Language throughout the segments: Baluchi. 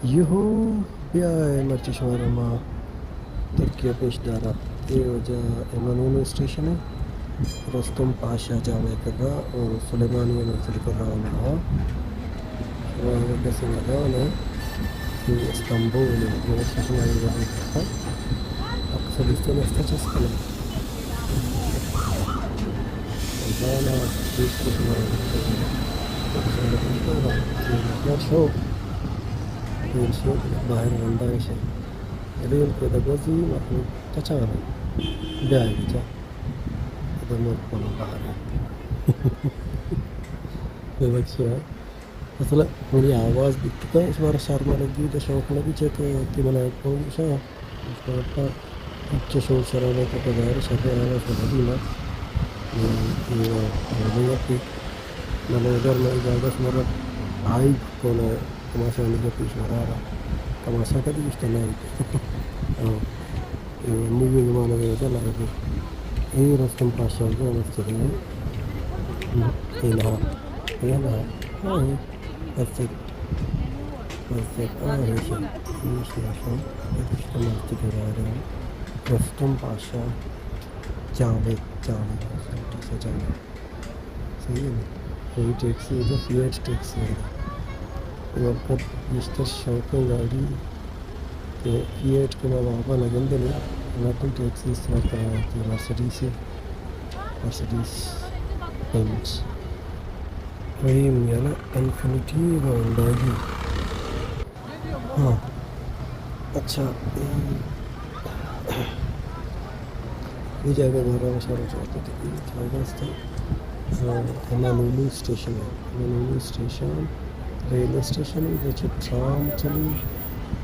یہو، بیائے مرچی شمارا ما ترکی ءَ پیش دارا۔ اے واجہ اے منونو اسٹیشن اِنت، رستم پاشا جامع ءِ کرا ءُ سلیمانیہ مسجد ءِ کرا ہم رہا۔ شما اگہ کسے نہ زان ئے کہ استنبول اِنت، گڑا شما اے وڑا دیکھا۔ اکثر استن است چست کنئے۔ زانا پیش کش ما۔ شو۔ پیش شو، باہر رندا گشے۔ ریل کہ دگوزی مخلوق تچانا۔ بیائے بچا۔ ادا ملک پلو باہر۔ ببخشے۔ اصل منی آواز بیت کہ شمارا شرم لگی، تو شوق لگی، چہ کہ تی منا فون شا، شما پر اچ شور شراب تو پدار شر آواز لگی نا۔ اے، اے، اے، اے، اے، منا اگر میں اجازت مرا آئی کون تماشا نہیں پیش مرا رہا۔ تماشا کدی اشتنا ہے۔ ہاں۔ اے، نیوی زمانہ دے وجہ لگے۔ اے رستم پاشا کا مسجد ہے۔ اے نہا۔ اے نہا۔ ہاں، اے۔ مسجد، مسجد، آ، ایشی، ایشی، ایشی، ایشی، مسجد ءِ بارے ءَ۔ رستم پاشا، جاوید، جاوید، رستم پاشا جاوید۔ صحیح ہے نا؟ کوئی ٹیکسی ہے، فیئٹ ٹیکسی ہے۔ اے وقت گیشتر شوقیں گاڑی کہ فیئٹ کہ ما وابا نہ گندیں، مردم ٹیکسی استعمال کنگ ءَ انت، مرسڈیز، مرسڈیز بنز۔ رحیم یلا انفینیٹی و ہنڈائی۔ ہاں۔ اچھا، اے، اے جاگہ بارہ شہر چاہتے تھے کہ جاگہ است ہے۔ ہاں، ہمانونو اسٹیشن ہے۔ ہمانونو اسٹیشن، ریلوے اسٹیشن ہے، ادھر سے ٹرام چلی،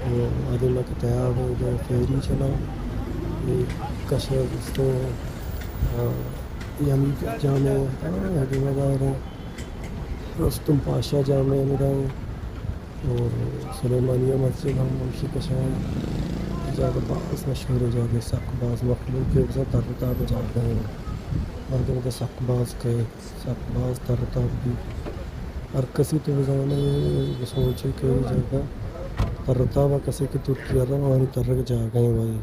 اور آدم کا تیار ہے، ادھر فیری چلا، یہ کشا دوستوں، آ، یہ حمید جامع ہے، ہاں، یہ مزار ہے، رستم پاشا جامع ہے، مزار ہے۔ اور سلیمانیہ مسجد ہم ہمشی کشا ہے۔ اے جاگہ باز مشہور ہے، جاگہ سک باز مخلوق ہے، بزاں تر و تاب جاگہ ہے۔ مردم ادا سک باز کئے، سک باز تر و تاب بی۔ ہر کسی تو بزانے سوچے کہ اے جاگہ تر و تاب، کسے کہ ترکیہ رو آنی ترگ جاگہ ہے بھائی۔